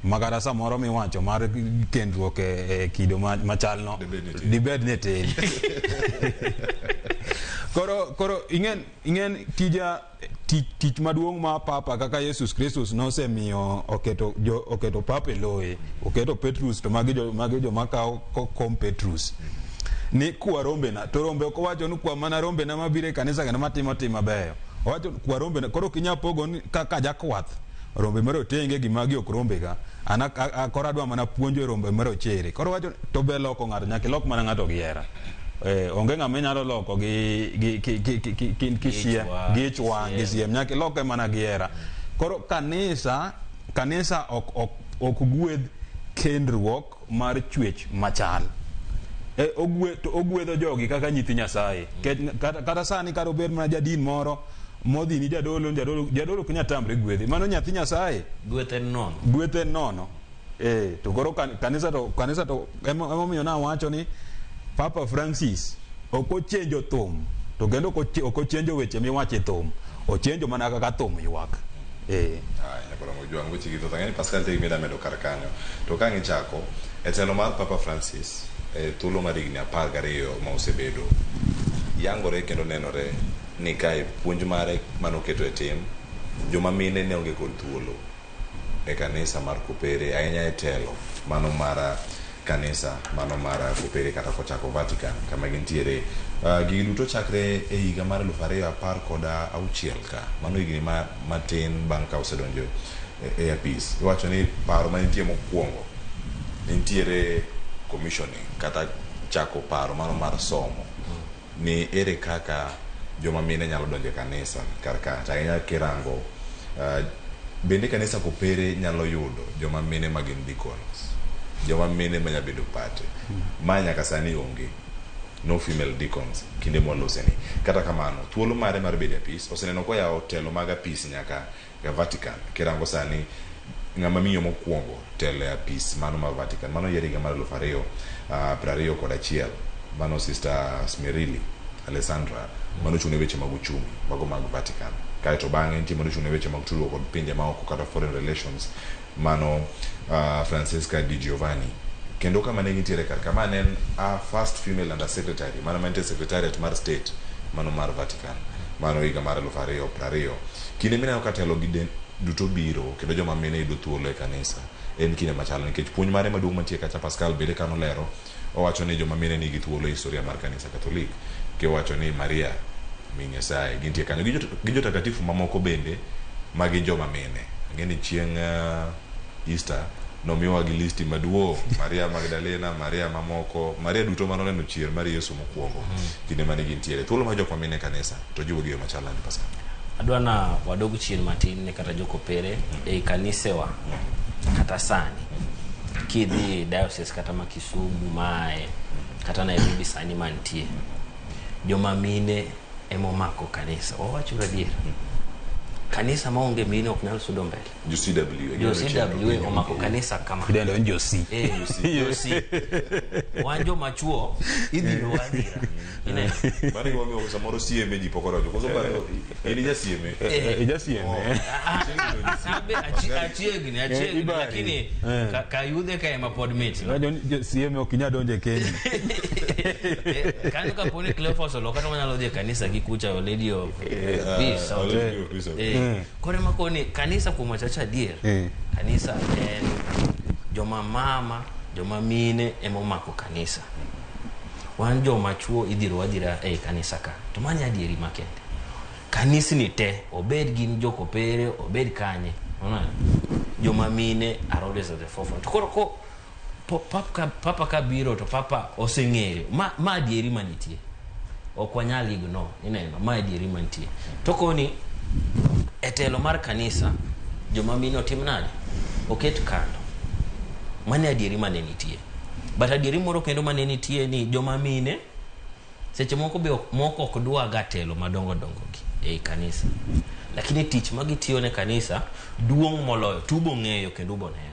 Ma kata samoro miwacho mar kendruok e kido machalno Dibed ni tin. Dibed ni tin. Koro ing'en tija tich maduong' ma papa kaka Yesus Kristus nosemiyo oketo papa e loye, oketo Petrus, to magi jo makawo kom Petrus ni kwa rombena, to rombe ok owacho ni kwa mana rombena mabiro e kanisa kendo matimo tim mabeyo. Owacho kwa rombena. Koro ok inyal pogo ni kaka jakwath rombe marotenge gi magi ok rombega, an koro adwa mana puonjo rombe marochere. Koro wacho to be loko ng'ato nyaka ilok mana ng'ato gi hera. Onge ng'ama inyalo loko gi siem, gi ich wang', gi siem, nyaka iloke mana gi hera. Koro kanisa ok gwedh kendruok mar chwech machal. To ogwedho jogi kaka nyithi Nyasaye. Kata sani kata obed mana jadin moro modhi ni jadolo, jadolo ok nyal tamre gwedhe. Mano nyathi Nyasaye. Gweth en nono. Gweth en nono. To koro kanisa to emomiyo nawacho ni Papa Francis ok ochenjo thum, to kendo ok ochenjo weche miwacho e thum, ochenjo mana kaka thum ywak. Nyakoro Mojwang' weche gi thoth. Ang'e ni Pascal Tegi mida medo kar kanyo. To ka ngichako, e telo mar Papa Francis, e thuolo mar higni 12 ma osebedo, yangore kendo nenore ni kae puonj mare manoketo e tim, joma mine ne onge kod thuolo e kanisa mar Kopere, ahinya e telo mano mar kanisa mano mar Kopere kata kochako Vatican kama gintiere. Gigi duto chakre e higa mar 2016 ka, mano higni matin bang' ka osedonjo e apis. Iwacho ni paro manitie mokwongo, nitiere commissioning kata chako paro mano mar somo ni ere kaka joma mine nyalo donjo e kanisa kar ka, to ahinya kirango bende kanisa Kopere nyalo yudo joma mine ma gin deacons, joma mine manya bedo pate. Ma nyaka sani onge, no female deacons kinde mwaloseni. Kata kamano, thuolo mare mar bedo e apis oseneno koyawo telo mag apis nyaka e Vatican. Kirango sani ng'ama miyo mokwongo telo e apis mano mar Vatican, mano yier higa mar 2021, mano Sister Smerilli Alessandra, mano ochung' ne weche mag uchumi mago mag Vatican. Kaeto bang'e nitie mano ochung' ne weche mag tudruok kod pinje maoko kata foreign relations, mano Francesca Di Giovanni. Kendo kama ne gintiere kar ka, ma ne en first female under secretary, mano mantie secretariat mar state mano mar Vatican, mano higa mar 2020. Kinde mineno ka telo gi duto biro kendo joma mine yudo thuolo e kanisa en kinde machalo, nikech puonj mare maduong' mantie kacha Pascal bende kanolero, owacho ni joma mine nigi thuolo e historia mar kanisa Katholik, kiwacho ni Maria min Nyasaye gintie kanyo gi jotakatifu mamoko bende ma gin joma mine. Ang'e ni chieng' Easter nomiwa gi listi maduong', Maria Magdalena, Maria mamoko, Maria duto manoneno chier mar Yesu mokwongo kinde mane gintiere. Thuolo mar jok ma mine e kanisa to jiwo gi yo machal nade, Pascal? Adwa na wadog chien matin ne kata jokopere ei kanisewa kata sani kidhi diocese kata ma Kisumu mae kata Nairobi sani mantie, joma mine emomako kanisa. Wawacho adier, kanisa maonge mine ok nyal sudo mbele. Jo CW, Jo CW omako kanisa kama. Idendo ni jo C. Jo C. Wan joma chuo idhiro wadhira. Ineno? Mano gima omiyo samoro CMA ji pok odonjo. Koso paro in ija CMA. Ija CMA. Achiegni, achiegni, lakini kayudhe ka ema pod mit. Wacho ni jo CMA ok inyal donjo e keny. Kanyo kapo ni Cleophas oloka to wanyalo dhi e kanisa gi kucha Our Lady of Peace. Our Lady of Peace. Koro ema koni kanisa kuom wachacha adier. Kanisa en joma mama, joma mine ema omako kanisa. Wan joma chuo idhiro wadhira ei kanisa ka. To mano adieri makende. Kanisni te, obed gin jokopere, obed kanye. Unaona? Joma mine are always at the forefront. Koro ko papa ka biro to papa oseng'eyo. Ma adieri manitie. Ok wanyal ignore. Ineno, ma adieri mantie. To koni e telo mar kanisa, joma mine otim nade? Oket kando. Mano e adieri mane nitie. But adieri moro kendo mane nitie ni joma mine seche moko be moko ok dwa ga telo madongo dongo gi ei kanisa. Lakini tich ma gitiyo ne kanisa duong' moloyo to ubo ng'eyo kendo ubo neno.